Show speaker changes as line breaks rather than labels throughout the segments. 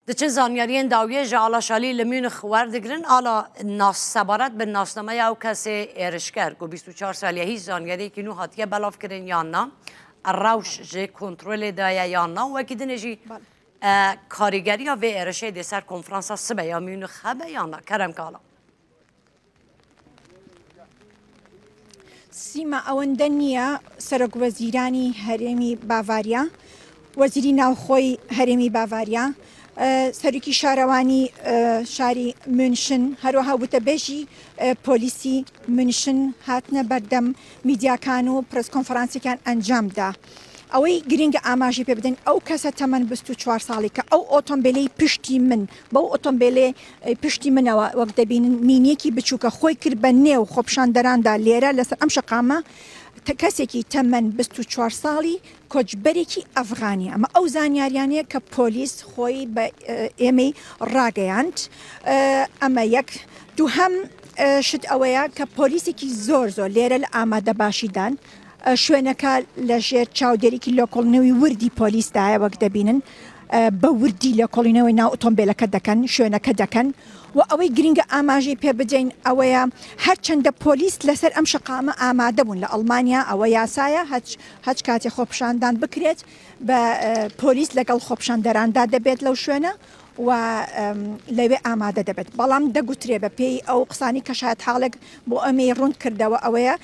Diçin zanyariyên dawiyê ji Ala Şalî li Munix werdigirin. Ala nas sebaret bi nasnameya ew kesê êrişker ku 24 saliye hîç zanyariyekî nû hatiye belavkirin yan na, rewş ji kontrolê de ye yan na û wekî dinê jî karîgeriya vê êrişê dê ser konferansa sibe ya Munix hebe yan na. Kerem Kala.
سیما ئەوەندە نییە سەرۆک وەزیرانی هەرێمی باڤاریا، وەزیری ناوخۆی هەرێمی باڤاریا، سەرۆکی شارەوانی شاری مونشن، هەروەها وتەبێژی پۆلیسی مونشن هاتنە بەردەم میدیاکان و پرێس کۆنفرانسێکیان ئەنجامدا. ئەوەی گرنگە ئاماژەی پێ بدەین ئەو کەسە تەمەن 24 ساڵی کە ئەو ئۆتۆمبیلەی پشتی من بەو ئۆتۆمبیلێ پشتی منەوە وەک دەبینن مینیەکی بچووکە خۆی کرد بە نێو خۆپیشاندەراندا لێرە لەسەر ئەم شەقامە کەسێکی تەمەن 24 ساڵی کۆچبەرێکی ئەفغانی ئەمە ئەو زانیاریانەیە کە پۆلیس خۆی بە ئێمەی ڕاگەیاند ئەمە یەک دووهەم شت ئەوەیە کە پۆلیسێکی زۆر زۆر لێرە لە ئامادەباشیدان شوێنەکە لە ژێر چاودێریی لێکۆڵینەوەی وردی پۆلیسدایە، وەک دەبینن بە وردی لێکۆڵینەوەی ناو ئۆتۆمبێلەکە دەکەن، شوێنەکە دەکەن و ئەوەی گرنگە ئاماژەی پێ بدەین ئەوەیە هەرچەندە پۆلیس لەسەر ئەم شەقامە ئامادە بوون لە ئەڵمانیا ئەوە یاسایە هەچ هەچ کاتێ خۆپیشاندان بکرێت بە پۆلیس لەگەڵ خۆپیشاندەراندا دەبێت لەو شوێنە و لەوێ ئامادە دەبێت، بەڵام دەگوترێ بە پێی ئەو قسانی کە شایەتحاڵێک بۆ ئەمەی ڕوون کردەوە ئەوەیە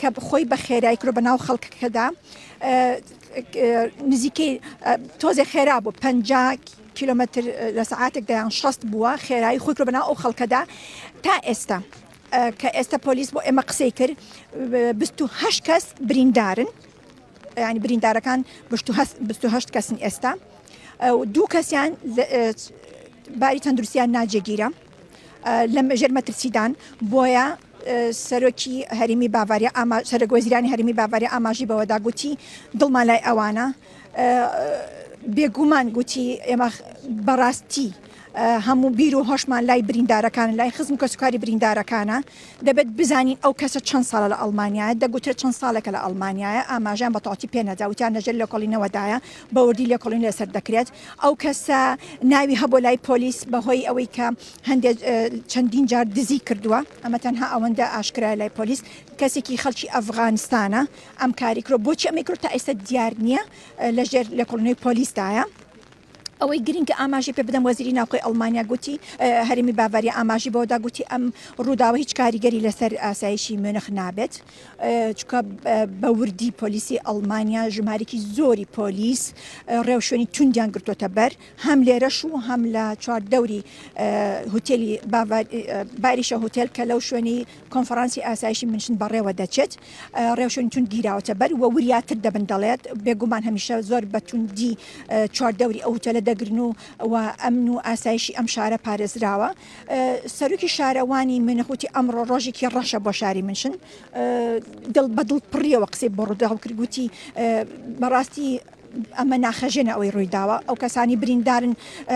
کە خۆی بە خێرای کرد بە ناو خەڵکەکەدا نزیکەی تۆزێ خێرا بوو 50 کیلومتر لە سەعاتێک دەیان 60 بووە خێرایی خۆی کرد بە ناو ئەو خەڵکەدا تا ئێستا کە ئێستا پۆلیس بۆ ئێمە قسەی کرد 28 کەس بریندارن ینی بریندارەکان 28 کەسن ئێستا دوو کەسیان باری تەندروستیان ناجێگیرە لە ژێر مەترسیدان بۆیە سەرۆکی هەرێمی باڤاریا سەرۆک وەزیرانی هەرێمی باڤاریا ئاماژی بەوەدا گوتی دڵمان لای ئەوانە بێگومان گوتی ئێمە بەڕاستی هەموو بیر و هۆشمان لای بریندارەکان لای خزم کەسوکاری بریندارەکانە دەبێت بزانین ئەو کەسە چەند ساڵە لە ئەڵمانیایە، دەگوترێت چەند ساڵێکە لە ئەڵمانیایە، ئاماژەیان بە تەواوەتی پێ نەدا، وتیان لەژێر لێکۆڵینەوەدایە، بە وردی لێکۆڵینەوەی لەسەر دەکرێت. ئەو کەسە ناوی هەبووە لای پۆلیس بەهۆی ئەوەی کە هەندێک چەندین جار دزی کردووە، ئەمە تەنها ئەوەندە ئاشکرایە لای پۆلیس، کەسێکی خەڵکی ئەفغانستانە ئەم کاری کردووە، بۆچی ئەمەی کردووە تا ئێستا دیار نییە، لەژێر لێکۆڵینەوەی پۆلیسدایە. ئەوەی گرنگە ئاماژەی پێ بدەم وەزیری ناوخۆی ئەڵمانیا گوتی هەرێمی باڤاریا ئاماژی بەوەدا گوتی ئەم ڕووداوە هیچ کاریگەری لەسەر ئاسایشی میونخ نابێت چونکە بە وردی پۆلیسی ئەڵمانیا ژمارێکی زۆری پۆلیس ڕێوشوێنی توندیان گرتوتە بەر هەم لێرەش و هەم لە چواردەوری هوتێلی باریشە هوتێل کە لەو شوێنی کۆنفرانسی ئاسایشی منشن بەڕێوە دەچێت ڕێوشوێنی توند گیراوەتە بەر و وریاتر دەبن دەڵێت بێگومان هەمیشە زۆر بە توندی چواردەوری ئەو هوتێلە دەگرن و و ئەمن و ئاسایشی ئەم شارە پارێزراوە سەرۆکی شارەوانی میونخ وتی ئەمڕۆ ڕۆژێکی ڕەشە بۆ شاری منشن دڵ بە دڵ پڕیەوە قسەی بۆ ڕووداو کرد گوتی بەڕاستی ئەمە ناخەژێنە ئەوەی ڕوویداوە ئەو کەسانی بریندارن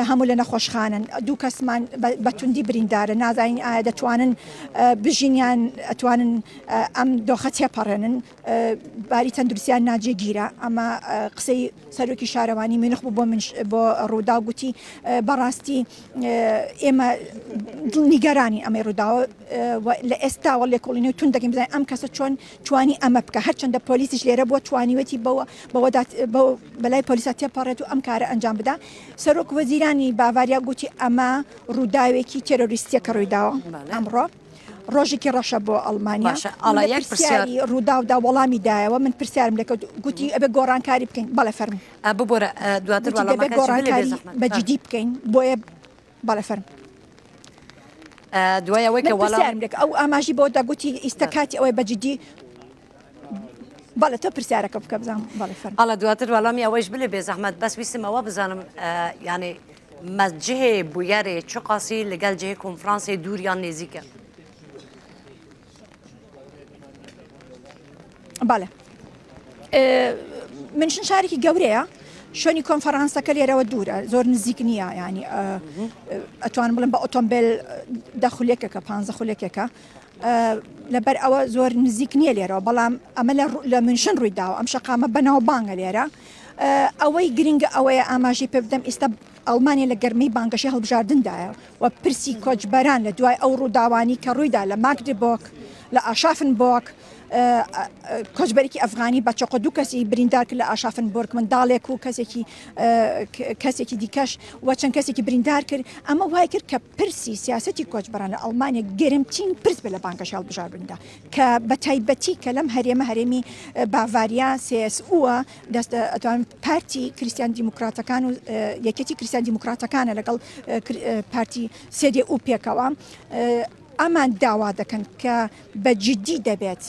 هەموو لە نەخۆشخانەن دوو کەسمان بە توندی بریندارە نازانین ئایا دەتوانن بژین یان ئەتوانن ئەم دۆخە تێپەڕێنن باری تەندروستیان ناجێگیرە ئەمە قسەی سەرۆکی شارەوانی میونخ بوو بۆ من بۆ ڕووداو گوتی بەڕاستی ئێمە نیگەرانی ئەمەی ڕووداوە لە ئێستاوە لێکۆڵینەوەی توند دەکەین بزانین ئەم کەسە چۆن توانی ئەمە بکە هەرچەندە پۆلیسیش لێرە بووە توانیوێتی بەوە بەوەدا بەلای پۆلیسا تێپەڕێت و ئەم کارە ئەنجام بدا سەرۆک وەزیرانی باڤاریا گوتی ئەمە ڕووداوێکی تێرۆریستیە کە ڕوویداوە ئەمڕۆ ڕۆژێکی ڕەشە بۆ ئەڵمانیا پرسیاری ڕووداودا وەڵامی دایەوە من پرسیارم لەکەوت گوتی ئەبێ گۆڕانکاری بکەین بەڵێ فەرموو
ببۆرە دواتر
دەبێت گۆڕانکاری بە جدی بکەین بۆیە بەڵێ فەرموو.
دوای ئەوەی کە وەڵام
لێک ئەو ئاماژی بۆ دەگوتی ئیستا کاتی ئەوەی بە جدی بەڵێ تۆ پرسیارەکە بکە بزانم بەڵێ فەرموو.
ئەڵە دواتر وەڵامی ئەوەیش بلێ بێزەحمەت بەس ویستم ئەوە بزانم یانێ مە جهێ بویەرێ چ قاسی لەگەل جهێ کۆنفرانسێ دوور یان نێزیکە؟
بەڵێ منشن شارێکی گەورەیە شوێنی کۆنفرانسەکە لێرەوە دوورە زۆر نزیک نییە ینی ئەتوانم بڵێم بە ئۆتۆمبیل دە خولێکەکە پ خولێکێکە لەبەر ئەوە زۆر نزیک نییە لێرەوە بەڵام ئەمە لە منشن ڕووی داوە ئەم شەقامە بەناوبانگە لێرە ئەوەی گرنگە ئەوەیە ئاماژەی پێ بدەم ئیستا. ئەڵمانیا لە گەرمەی بانگەشەی هەڵبژاردندایە و پرسی کۆچبەران لە دوای ئەو ڕووداوانی کە ڕوویدا لە ماگدبۆک، لە ئاشافنبۆک، کۆچبەرێکی ئەفغانی بە چەقۆ دوو کەسی بریندار کرد لە ئاشافنبۆرگ، منداڵێک و کەسێکی کەسێکی دیکەش و چەند کەسێکی بریندار کرد. ئەمە وای کرد کە پرسی سیاسەتی کۆچبەران لە ئەڵمانیا گەرمترین پرس بێت لە بانگەشەی هەڵبژاردندا کە بە تایبەتی کە لەم هەرێمە هەرێمی باڤاریا CSU دەست ئەتوان پارتی کریسیان دیموکراتەکان و یەکێتی کریسیان دیموکراتەکانە لەگەڵ پارتی CDU پێکەوە ئەمان داوا دەکەن کە بە جدی دەبێت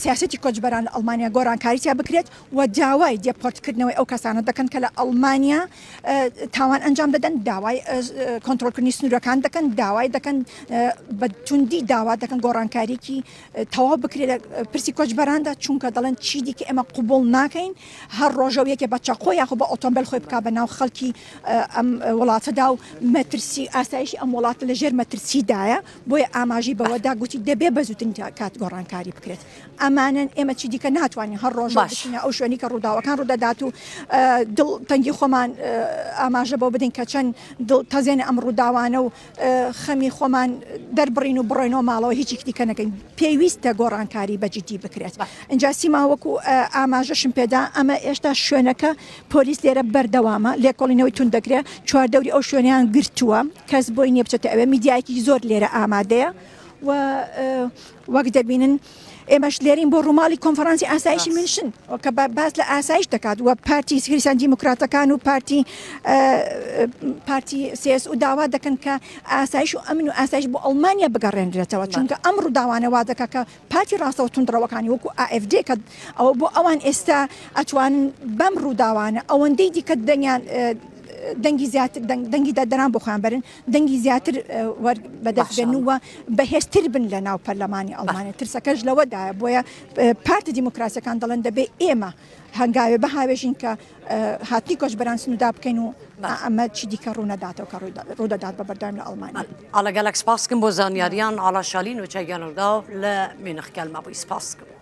سیاسەتی کۆچبەران لە ئەڵمانیا گۆڕانکاری تیا بکرێت و داوای دێپۆرتکردنەوەی ئەو کەسانە دەکەن کە لە ئەڵمانیا تاوان ئەنجام دەدەن، داوای کۆنترۆڵکردنی سنوورەکان دەکەن، داوای دەکەن بە توندی داوا دەکەن گۆڕانکاریکی تەواو بکرێت لە پرسی کۆچبەراندا، چونکە دەڵێن چی دیکە ئێمە قوبوڵ ناکەین هەر ڕۆژە و یەکێ بە چەقۆ یاخۆ بە ئۆتۆمبیل خۆی بکا بە ناو خەڵکی ئەم وڵاتەدا و مەترسی ئاسایشی ئەم وڵاتە لە ژێر مەترسیدایە. بۆیە ئاماژەی بەوەدا گوتی دەبێ بە زووترین کات گۆڕانکاری بکرێت. ئەمانەن ئێمە چی دیکە ناتوانین هەر ڕۆژە بچینە ئەو شوێنی کە ڕووداوەکان ڕوودەدات و دڵ تەنگی خۆمان ئاماژە بۆ بدەین کە چەند دڵ تەزێنە ئەم ڕووداوانە و خەمی خۆمان دەربڕین و بڕۆینەوە ماڵەوە هیچی دیکە نەکەین. پێویستە گۆڕانکاری بە جدی بکرێت. ئینجا سیما وەکو ئاماژەشم پێدا ئەمە ئێشتا شوێنەکە پۆلیس لێرە بەردەوامە، لێکۆڵینەوەی توند دەکرێت، چواردەوری ئەو شوێنەیان گرتووە، کەس بۆی نییە بچێتە ئەوێ، میدیایەکی زۆر لێرە ئامادەیە و وەک دەبینن ئێمەش لێرین بۆ ڕووماڵی کۆنفرانسی ئاسایشی میونشن کە باس لە ئاسایش دەکات و پارتی کریستیان دیموکراتەکان و پارتی پارتی CSU داوا دەکەن کە ئاسایش و ئەمن و ئاسایش بۆ ئەڵمانیا بگەڕێنرێتەوە چونکە ئەم ڕووداوانە وا دەکات کە پارتی ڕاستەوە توندڕەوەکانی وەکو AFD کە ئەوە بۆ ئەوان ئێستا ئەتوانن بەم ڕووداوانە ئەوەندەی دیکە دەنگیان دەنگی زیاتر دەنگی داددەران بۆ خۆیان بەرن دەنگی زیاتر بەدەست بێن و بەهێزتر بن لە ناو پەرلەمانی ئەڵمانیا ترسەکەش لەوەدایە بۆیە پارتی دیموکراسیەکان دەڵێن دەبێ ئێمە هەنگاوێ بهاوێژین کە هاتنی کۆچبەران سنوودا بکەین و ئەمە چی دیکە ڕوونەداتەوە کە ڕوودەدات بە بەردەوام لە ئەڵمانیا.
ئاڵا گەلەک سپاس کم بۆ زانیاریان ئاڵا شالی نوچەگیان ڕوداو لە میونخ گەل مەبوی سپاس کم.